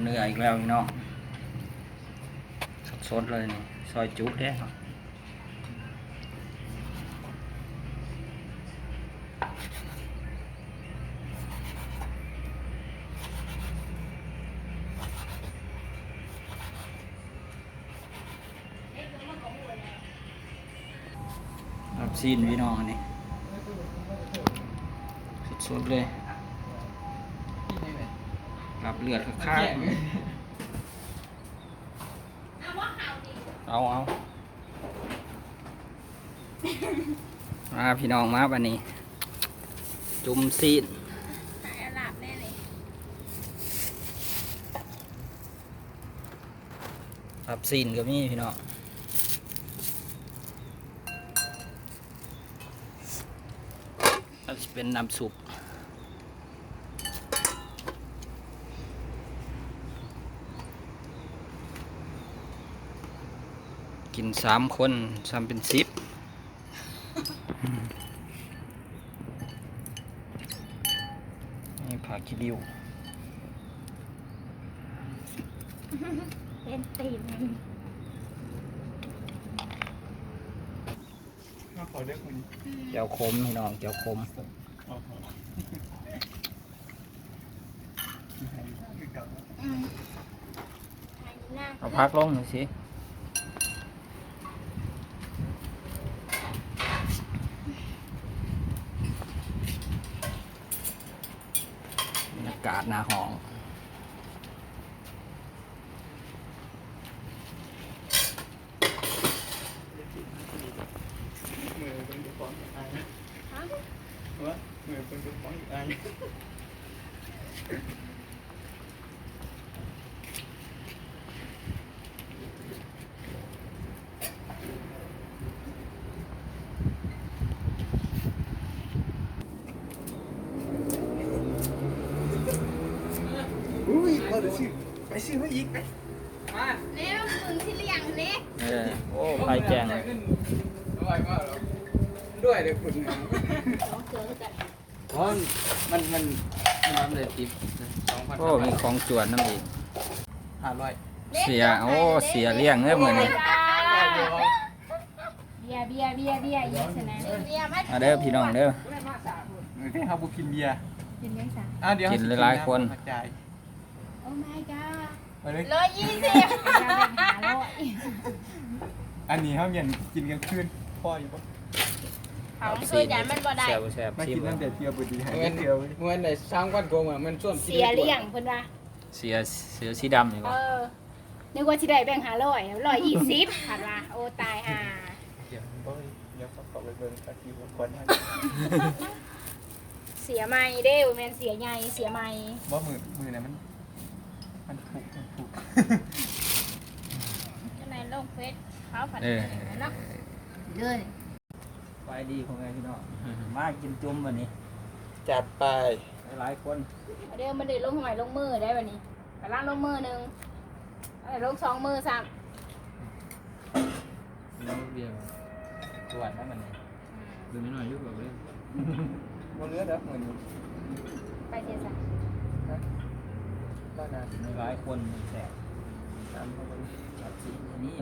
ເຫຼືອອີກແລ້ວພີ່ນ້ອງ ສົດໆເລີຍນີ້ ຊອຍຈຸເດ້. ລາບຊີ້ນພີ່ນ້ອງ ອັນນີ້ສົດໆເລີຍ ລາບເລືອດຄັກໆ. ເອົາ ເອົາ ມາພີ່ນ້ອງມາ ບາດນີ້ຈຸ່ມຊີ້ນ ໃຫ້ລາບແນ່ນີ້. ລາບຊີ້ນກໍມີພີ່ນ້ອງ ອາດຈະເປັນນ້ຳຊຸບ ກິນສາມຄົນ ສ່ຳເປັນສິບ. ນີ້ ຜ້າຂີ້ລິ້ວ ເຫັນຕີນມັນ ມາຂໍເລືອກຄົນ ແຈ່ວຂົມພີ່ນ້ອງ ແຈ່ວຂົມ. ອືມ ເອົາຜັກລົງໜ່ອຍຊິ ບັນຍາກາດໜ້າຫ້ອງ. ເມື່ອຍເບິ່ງເຈົ້າຂອງອາຍ ຮະ? ວ່າເມື່ອຍເບິ່ງເຈົ້າຂອງອາຍ. ອຸ້ຍ ພໍໄດ້ຊື້ ໄປຊື້ມາອີກ ມາ ແລ້ວມຶງຊິລ້ຽງເດ້. ເອີ ໂອ້ ໄຟແຈ້ງ ເອົາໄວ້ມາແລ້ວ ດ້ວຍເດ້ຄຸນ ສອງເທື່ອຄືກັນ. ອໍ ມັນ ມັນ ມັນໄດ້ຕິບສອງພັນ. ໂອ້ ມີຂອງຈວນນຳອີກ ຫ້າຮ້ອຍ. ເສຍ ໂອ້ ເສຍລ້ຽງເດີມື້ນີ້. ເບຍ ເບຍ ເບຍ ເບຍ ອີກຊະນະ ເບຍ ມາເດີພີ່ນ້ອງເດີ ເອີ ເຮົາບໍ່ກິນເບຍ ກິນຫຍັງຊະ? ອ່າ ດຽວ ກິນຫຼາຍໆຄົນ ໂອ້ ມາຍກອດ ໄປເລີຍ ຮ້ອຍຍີ່ສິບ ຢ່າແບ່ງຫ້າຮ້ອຍ. ອັນນີ້ເຮົາແມ່ນກິນກາງຄືນ ພໍຢູ່ບໍ່? ເອົາ ເອີ ຢ້ານມັນບໍ່ໄດ້ ແຊບ ມາກິນນຳແຕ່ເທື່ອບໍ່ດີ ໃຫ້ເທື່ອເວີຍ ເງິນໄດ້ສາມພັນກວ່າ ມັນຊວນ ເສຍລ້ຽງເພິ່ນວ່າ ເສຍ ເສື້ອສີດຳນີ້ບໍ່? ເອີ ນຶກວ່າຊິໄດ້ແບ່ງຫ້າຮ້ອຍ ຮ້ອຍຍີ່ສິບ ພັດວ່າ ໂອ້ ຕາຍຫ່າ. ດຽວ ໂອ້ຍ ດຽວເຂົາເຂົ້າໄປເບິ່ງ ກະຊິຫົວຄວັນໃຫ້ ເສຍໃໝ່ເດ້ ບໍ່ແມ່ນເສຍໃຫຍ່ ເສຍໃໝ່. ບໍ່ ມື້ ມື້ນັ້ນມັນ ມັນຜຸ ມັນຜຸ ຈັ່ງໃດລົງເຟສເຂົາພັດ ເອີ ເນາະ ເດີ. ສະບາຍດີພໍ່ແມ່ພີ່ນ້ອງ ມາກິນຈຸ່ມບາດນີ້ ຈັດໄປ ຫຼາຍໆຄົນ ມາເດີ ມາເດີ ລົງໄມ້ລົງມືໄດ້ບາດນີ້ ກຳລັງລົງມືໜຶ່ງ ເອົາລົງສອງມືຊ້ຳ ເບຍ ກວດນຳມັນນີ້ ອືມ ເບິ່ງໜ້ອຍຢູ່ ບອກເລີຍ ບໍ່ເຫຼືອດອກມື້ນີ້ ໄປເສຍຊະ ຮະ? ບ້ານນາ ຫຼາຍຄົນແຊບ ຕາມເຂົາເບິ່ງ ແຊບຊິອັນນີ້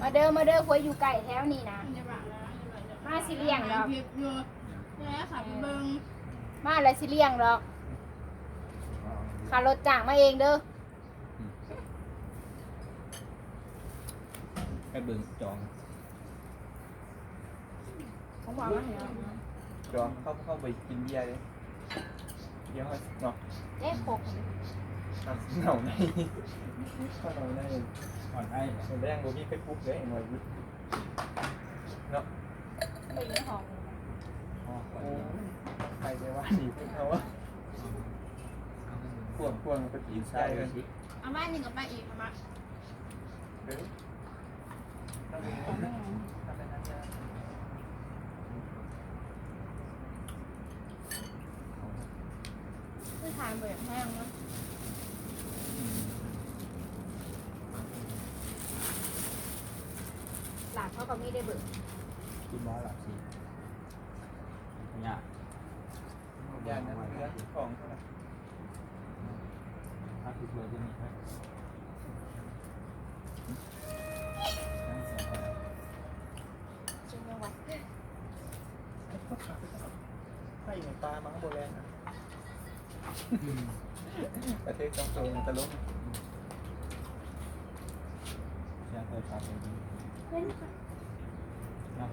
ມາເດີ ມາເດີ ຄົນຢູ່ໃກ້ແຖວນີ້ນະ ມາຊິລ້ຽງດອກ ມາແລ້ວຊິລ້ຽງດອກ ຄ່າລົດຈ້າງມາເອງເດີ ອືມ ໄປເບິ່ງຈອງ ຂອງຫວານມາໃຫ້ເນາະ ຈອງ ເຮົາ ເຮົາໄປກິນເບຍເດ້ ເບຍເຮົາເນາະ ເອ໊ະ ໂຄກ ເອົາ ເອົາໃນ ເອົາໃນ ອ່ອນໄອ ມື້ແລງບໍ່ມີໄປປຸກເດ້ ເນາະ ເປັນຫອມ ໂອ້ຍ ໄປແຕ່ວ່ານີ້ເອົາ ພວກ ພວກໄປກິນໄກ່ກັນ ເອົາມານີ້ກໍໄປອີກ ເອົາມາ ເອີ ຄືທານບໍ່ຢາກແຫ້ງເນາະ ລາບເຂົາກໍມີໄດ້ເບິ່ງ ກິນບໍ່ລາບຊີ້ນ ຍາກ ຢ້ານນັ້ນເຫຼືອຂອງເທົ່ານັ້ນ ຜັກ ຄືເທື່ອຈະມີໃຜ ເປັນຫຍັງວະ? ໃຜໃນປ່າມັນບໍ່ແລ່ນນະ ກະເທກສອງໂຕນະຕະຫຼົກ ສຽງໂທລະສັບເນາະ.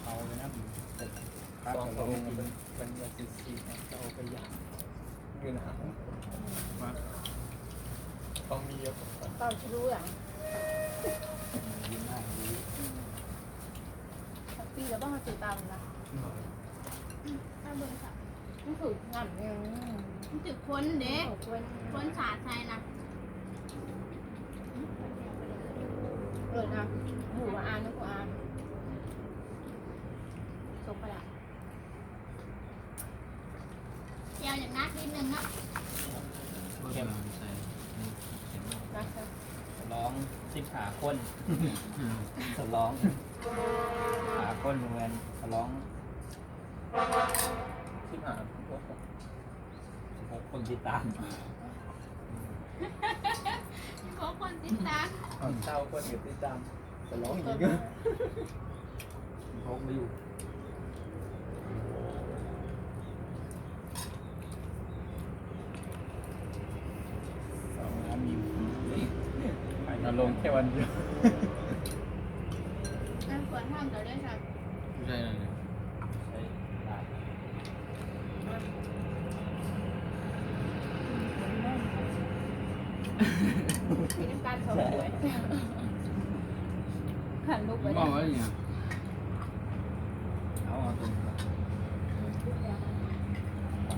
ເຂົາໄປນຳ ສອງພະອົງເພິ່ນ ເພິ່ນວ່າຊິສີດໃຫ້ເຈົ້າໄປຢາມຢູ່ນະ ວ່າຕ້ອງມີຢູ່ ເຕົ້າຊິຮູ້ຫຍັງ ປີແລ້ວບໍ່ມາຕິດຕາມນະ ມາເບິ່ງຊະ ມັນຖືກງຳ ມັນຖືກຄົນເດ້ ມັນຖືກຄົນ ຄົນສາດໃສ່ນະ ເອີນະ ຫູມາອ່ານນຳກູອ່ານ ສົມໄປລະ ແຈ່ວຢ່າງໜັກນິດໜຶ່ງເນາະ ເຂັ້ມໃສ່ ໜັກເດີ ສະຫຼອງສິບຫ້າຄົນ ສະຫຼອງສິບຫ້າຄົນ ບໍ່ແມ່ນສະຫຼອງສິບຫ້າຄົນ ສິບຫົກຄົນຕິດຕາມ ສິບຫົກຄົນຕິດຕາມ ເອົາ ຊາວຄົນກໍຕິດຕາມ ສະຫຼອງອີກ ຫົກມາຢູ່ ສອງລ້ານວິວ ມາລົງແຄ່ວັນດຽວ ນັ້ນຄວນຫ້ອງເຈົ້າເດ້ ຢູ່ໃສນັ້ນ ໃສຫຼາຍ ມີນ້ຳຕານສອງຖ້ວຍ ຄັນລູກໄປ ເວົ້າໄວ້ຫຍັງ ເອົາ ເອົາຕົວນີ້ກ່ອນ ເອົາ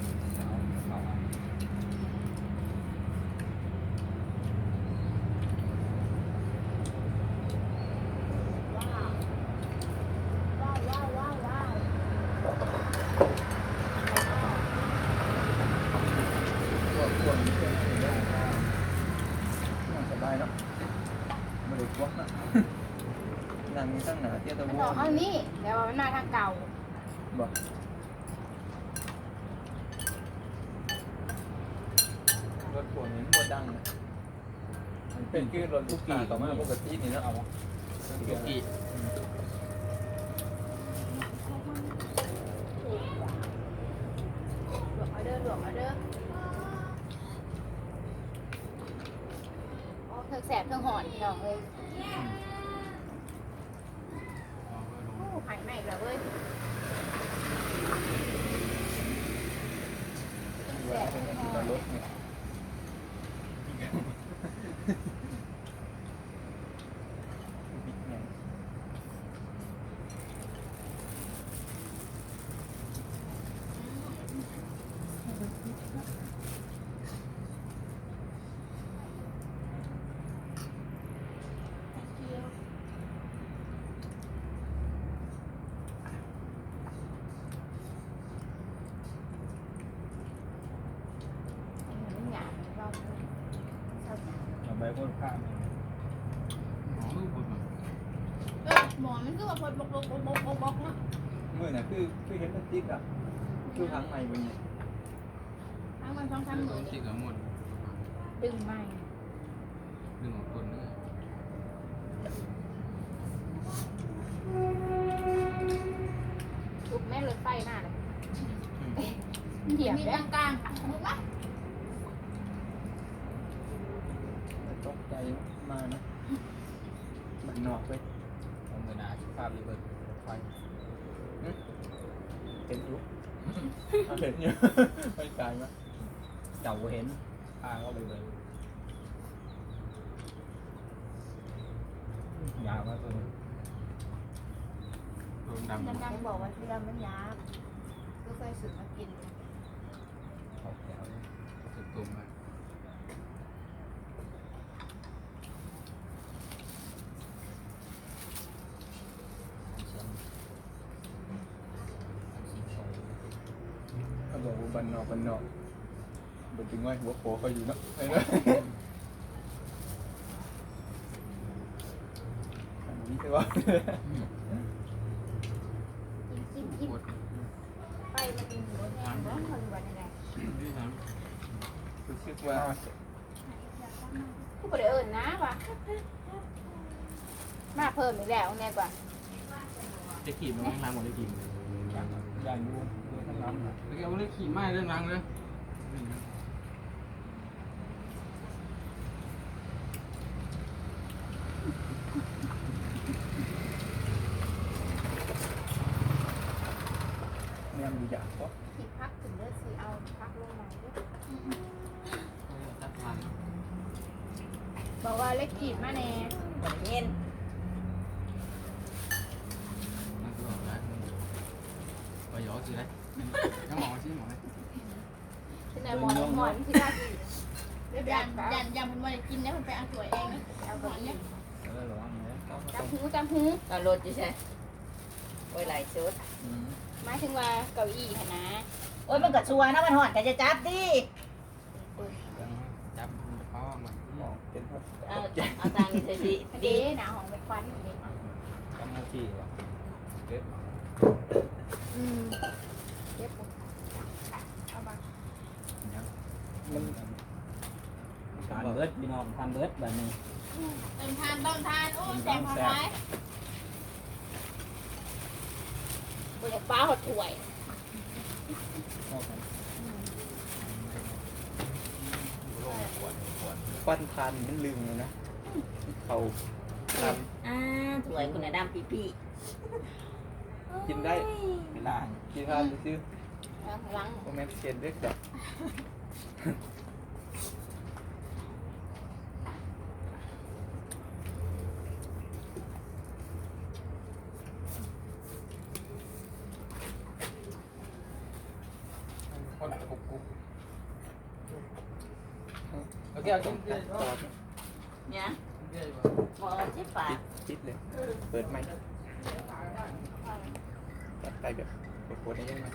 ເອົາ ເອົາ ວ້າວ ວ້າວ ວ້າວ ວ້າວ ວ້າວ ສະບາຍເນາະ ບໍ່ໄດ້ກວາງເນາະ ນັ່ງຢູ່ທາງໜ້າເຕີຍຕະ ມັນອອກທາງນີ້ ແຕ່ວ່າມັນມາທາງເກົ່າ ບໍ່ ລົດພວກນີ້ມັນບໍ່ດັງນະ ມັນເປັນຄືລົດລູກຄ້າເຂົ້າມາປົກກະຕິນີ້ເນາະ ເອົາ ສຸກີ້ ອືມ ລວກເອົາເດີ ລວກເອົາເດີ ໂອ້ ເທິງແຊບເທິງຮ້ອນ ພີ່ນ້ອງເອີຍ. ໂອ້ ໄຟໄໝ້ລະເວີຍ ແຊບ ມັນຫຍາບ ເອົາໃບໂຫລະພາ ເອີ ໝໍມັນຄືວ່າພົດບົກໆໆໆໆເນາະ ມື້ນັ້ນຄື ຄືເຫັນມັນຕິດອະ ຄືທາງໃໝ່ມື້ນີ້ ທາງມັນສອງສາມມື້ນີ້ ຕິດກັນໝົດ ດຶງໃໝ່. ດຶງອອກຕົ້ນເດີ ປຸບແມ່ນລົດໄຟມາແລ້ວ ອືມ ມັນຢຽບເດ້ ມີກາງໆ ປຸບມາ ຕົກໃຈມານະ ບ້ານນອກເວີຍ ເອົາມື້ໜ້າຊິພາໄປເບິ່ງລົດໄຟ ຫຶ ເຫັນຢູ່ ເຫັນຢູ່ ໄປໄກມາ ເຈົ້າບໍ່ເຫັນ ພາເຂົາໄປເບິ່ງ. ຢາກວ່າຕົວນີ້ ຕົວດຳ ດຳໆ ບອກວ່າເຊື່ອມັນຢາກ ກໍເຄີຍຊື້ມາກິນ ເຂົ້າແຖວເດ້ ເອົາໄປຕົ້ມໄວ້. ເຂົາບອກວ່າບ້ານນອກ ບ້ານນອກ ເປັນຈັ່ງໃດ ຫົວໂປເຂົາຢູ່ເນາະ ອັນນີ້ຄືວ່າ ກິນ ກິນ ກິນ ໄປ ຄືວ່າ ຄືບໍ່ໄດ້ເອີ້ນນາວ່າ ມາເພີ່ມອີກແລ້ວແນ່ກວ່າ ໄດ້ຂີດມາທາງຫຼັງບໍ່ໄດ້ຂີດ ຢ້ານຢູ່ທາງຫຼັງນະ ໄປເອົາເລກຂີດມາທາງຫຼັງເດີ. ແມ່ນຢູ່ຢາກບໍ່? ຂີດຜັກຂຶ້ນເດີ ຊິເອົາຜັກລົງໃໝ່ເດີ. ຈັກພັນ ບອກວ່າເລກຂີດມາແນ່ ບໍ່ໄດ້ຍິນ. ມັນຄືອອກໄດ້ ບໍ່ຢອກຊິໄດ້ ຍັງໝໍຊິໝໍ ຊິໄດ້ໝໍ ໝໍຊິໄດ້ດີ. ຢ້ານ ຢ້ານ ຢ້ານເພິ່ນບໍ່ໄດ້ກິນເດ້ ເພິ່ນໄປເອົາຖ້ວຍເອງ ເອົາເກົ້າອີ່ ເອີ ລະວັງເດີ ຈັບຫູ ຈັບຫູ ເອົາລົດຢູ່ໃສ? ໂອ້ຍ ຫຼາຍຊຸດ ອືມ ໝາຍເຖິງວ່າເກົ້າອີ່ຫັ້ນນາ. ໂອ້ຍ ມັນກໍຊົ່ວນະ ມັນຮ້ອນກໍຢ່າຈັບຕິ. ຈັບມັນເອົາ ເອົາຕັ້ງນີ້ໃສ່ຊິ ເດ້ ໜ້າຫ້ອງແມ່ຂວັນນີ້ ເຈົ້າໜ້າທີ່ວ່າເກັບ ອືມ ເກັບ ເອົາມາ ຍັງ ມັນ ທານເບິດພີ່ນ້ອງ ທານເບິດບາດນີ້ ເຕີມທານ ເຕີມທານ ໂອ້ຍ ແຊບຫຼາຍ ບໍ່ຢາກປາຮອດຖ້ວຍ ຄວັນທານມັນລຶ້ງເລີຍນະ ເຂົ້າທານ ອ່າ ຖ້ວຍຄຸນນະ ດຳປີ້ໆ ກິນໄດ້ ໂອ້ຍ ກິນທານຊື່ໆ ລ້າງ ລ້າງ ບໍ່ແມ່ນເຊັ່ນເດັດຂາດ. ໂອເຄ ເອົາກິນ ຫຍັງ? ບໍ່ ຊິປາກ ປິດ ປິດເລີຍ ເປີດໃໝ່ ຕັດໄປແບບໂຄດໆ ໄດ້ຍັງໄງ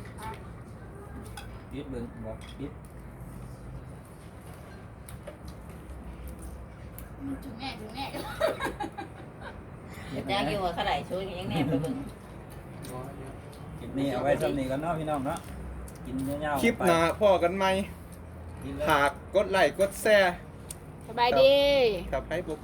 ປິດເບິ່ງ ບໍ່ປິດ ຖືກແນ່ ຖືກແນ່ ຢາກຢູ່ວ່າເຂົາໄດ້ຊຸດ ຍັງແນມໄປເບິ່ງ. ຄລິບນີ້ເອົາໄວ້ຊ່ຳນີ້ກ່ອນເນາະ ພີ່ນ້ອງເນາະ ກິນຍາວໆ ຄລິບໜ້າພໍ້ກັນໃໝ່ ກິນເລີຍ ຝາກກົດໄລ້ກົດແຊ ສະບາຍດີ ຖ້າໃຜບໍ່